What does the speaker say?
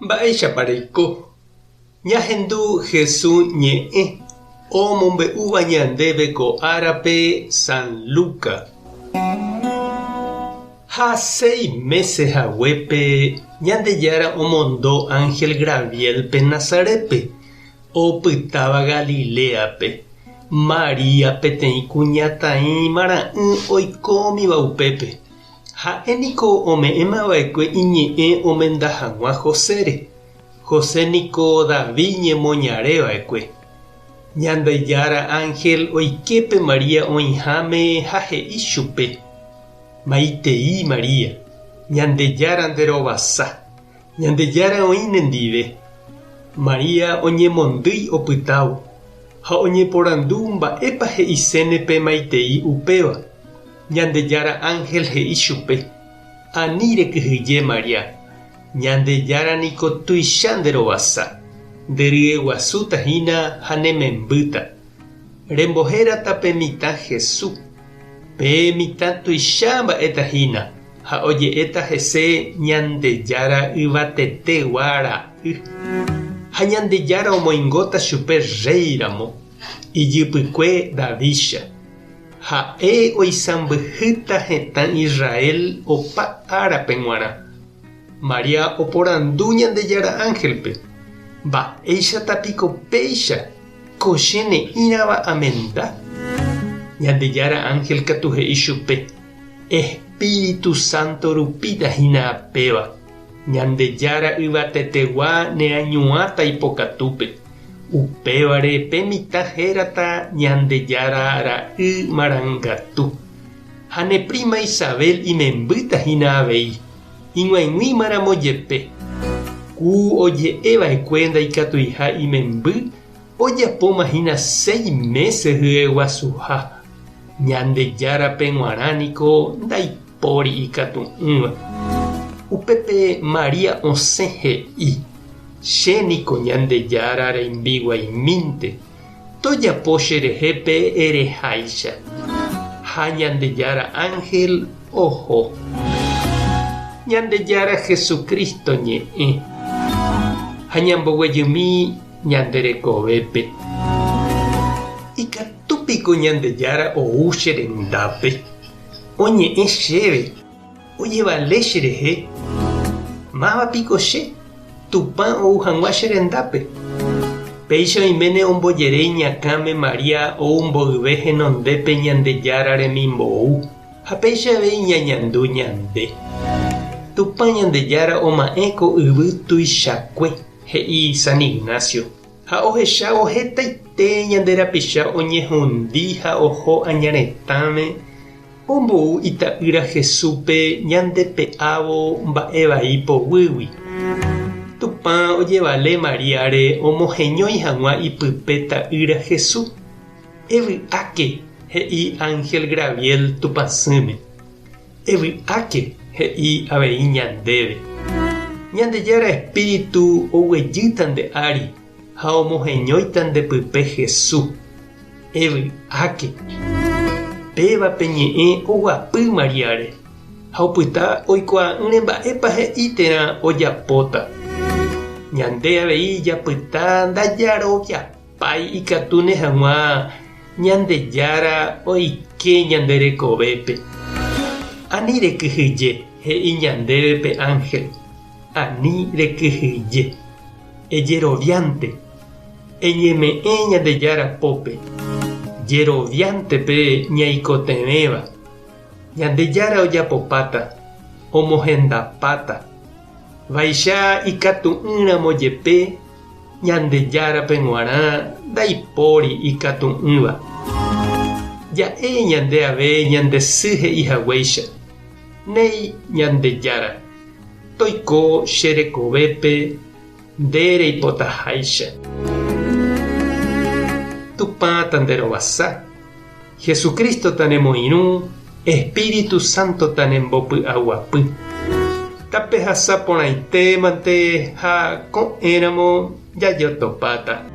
Mba'éichapa reiko? Ñahendu Hesu ñe'ẽ omombe'úva ñandéve ko árape San Luca. Ha séi mése haguépe Ñandejára omondo ánhel Graviélpe Nazarétpe, opytáva Galiléape, María peteĩ kuñataĩ marã'ỹ oikómiva upépe. Ha'e niko ome'ẽma va'ekue iñe'ẽ omenda hag̃ua Josére. José niko David ñemoñare va'ekue. Ñandejára ánhel oike pe María oĩháme ha he'i chupe, Maitei María, Ñandejára nde rovasa, Ñandejára oĩ nendive. María oñemondýi opytávo, ha oñeporandu mba'épa he'iséne pe maitei upéva. Ñandejára ánhel he'i chupe, Ani rekyhyje María, Ñandejára niko tuicha nde rovasa, nde ryeguasúta hína ha ne membýta. Rembohérata pe mitã Jesús. Pe mitã tuicha mba'éta hína ha oje'éta hese Ñandejára yvatetegua ra'y. Ha Ñandejára omoingóta chupe rréi ramo, ijypykue Davídcha. Ha'e oisãmbyhýta hetã Israel opa árape g̃uarã. María oporandu Ñandejára ánhelpe, Mba'éichata piko péicha ko che ne'ĩrava amenda? Ñandejára ánhel katu he'i chupe, Espíritu Santo rupíta hína péva, Ñandejára yvatetegua neañuãta ipokatúpe. Upévare pe mitã hérata Ñandejára Ra'y Marangatu. Ha ne príma Isabel imembýta hína avei, ig̃uaig̃uímaramo jepe. Ku oje'e va'ekue ndaikatuiha imemby ojapóma hína séi mése hyeguasuha. Ñandejárape g̃uarã niko ndaipóri ikatu'ỹva. Upépe María osẽ he'i. Che niko Ñandejára rembiguaimínte, tojapo cherehe pe ereháicha. Ha Ñandejára ánhel oho. Ñandejára Jesucristo ñe'ẽ. Ha ñamboguejymi ñande rekovépe. Ikatu piko Ñandejára ou che rendápe? Oñe'ẽ chéve. Ojevale cherehe, Máva piko che, Tupã ou hag̃ua che rendápe? Péicha oiméne ombojere iñakãme María ou mboyve henondépe Ñandejára remimbou, ha péicha avei ñañandu ñande. Tupã Ñandejára oma'ẽ ko yvy tuichakue, he'i San Ignacio, ha ohechávo hetaite ñande rapicha oñehundi ha oho añaretãme, Ombou ita'ýra Jesúspe ñande pe'ávo mba'e vai poguýgui. Tupã ojevale Maríare omoheñói hag̃ua ipype ta'ýra Jesús. Evy'áke, he'i ánhel Graviel Tupãsýme. Evy'áke, he'i avei ñandéve. Ñandejára espíritu oguejýta nde ári ha omoheñóita nde pype Jesús. Evy'áke! Péva pe ñe'ẽ oguapy Maríare, ha opyta oikuaa'ỹre mba'épa he'i térã ojapóta. Ñande avei japyta ndajaroviapái ikatúne hag̃ua Ñandejára oike ñande rekovépe. Ani rekyhyje, he'i ñandéve pe ánhel, ani rekyhyje. Ejeroviánte. Eñeme'ẽ Ñandejára pópe, jeroviánte pe ñaikotevẽva. Ñandejára ojapopáta, omohendapáta. Vaicha ikatu'ỹramo jepe Ñandejárape g̃uarã ndaipóri ikatu'ỹva. Ja'e ñande ave ñande sy he'i haguéicha, Néi Ñandejára, toiko che rekovépe Nde reipotaháicha. Tupã tanderovasa, Jesucristo tanemoirũ, Espíritu Santo tanembopy'aguapy. Tapehasa porãite mante ha ko'ẽramo jajotopáta.